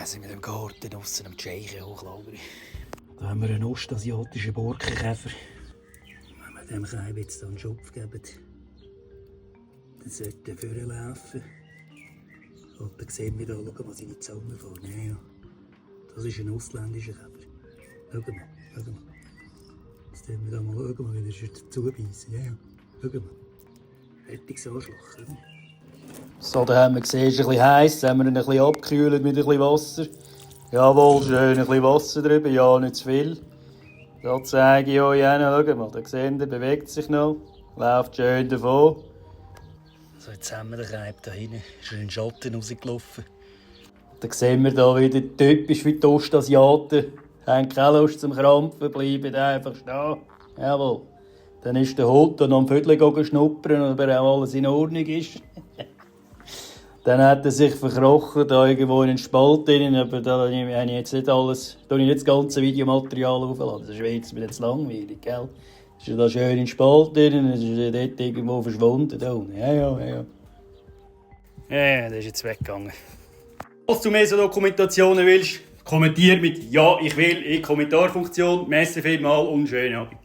sind wir im Garten draussen am Tscheichen hoch, glaube ich. Da haben wir einen ostasiatischen Borkenkäfer. Wenn wir dem Kalb jetzt einen Schopf geben, dann sollte er vorlaufen. Und dann sehen wir da, schau mal, seine Zunge vorne. Ja, ja. Das ist ein ausländischer Käfer. Schau mal, schau mal. Jetzt sehen wir da mal, schau mal, wie er zubeissen. Ja, ja. Schau mal. Fertiges Anschlag. So, da haben wir gesehen, es ist ein bisschen heiß. Jetzt haben wir ihn ein bisschen abgekühlt mit ein bisschen Wasser. Jawohl, schön, ein bisschen Wasser drüber, ja, nicht zu viel. Da zeige ich euch auch noch, schau mal, da seht ihr, bewegt sich noch, läuft schön davon. So, jetzt haben wir den Kalb da hinten, ist in den Schatten rausgelaufen. Da sehen wir da wieder typisch wie die Ostasiaten. Haben keine Lust zum Krampfen, bleiben einfach stehen. Jawohl. Dann ist der Hund dann am Viertel schnuppern, ob auch alles in Ordnung ist. Dann hat er sich verkrochen, da irgendwo in einen Spalt drin, aber da habe ich jetzt nicht alles, da ich nicht das ganze Videomaterial aufladen. Das ist mir jetzt langweilig, gell? Ist er da schön in den Spalt drin, ist er dort irgendwo verschwunden. Da unten. Ja. Ja, der ist jetzt weggegangen. Falls du mehr so Dokumentationen willst, kommentier mit «Ja, ich will» in die Kommentarfunktion. Merci vielmals und schönen Abend.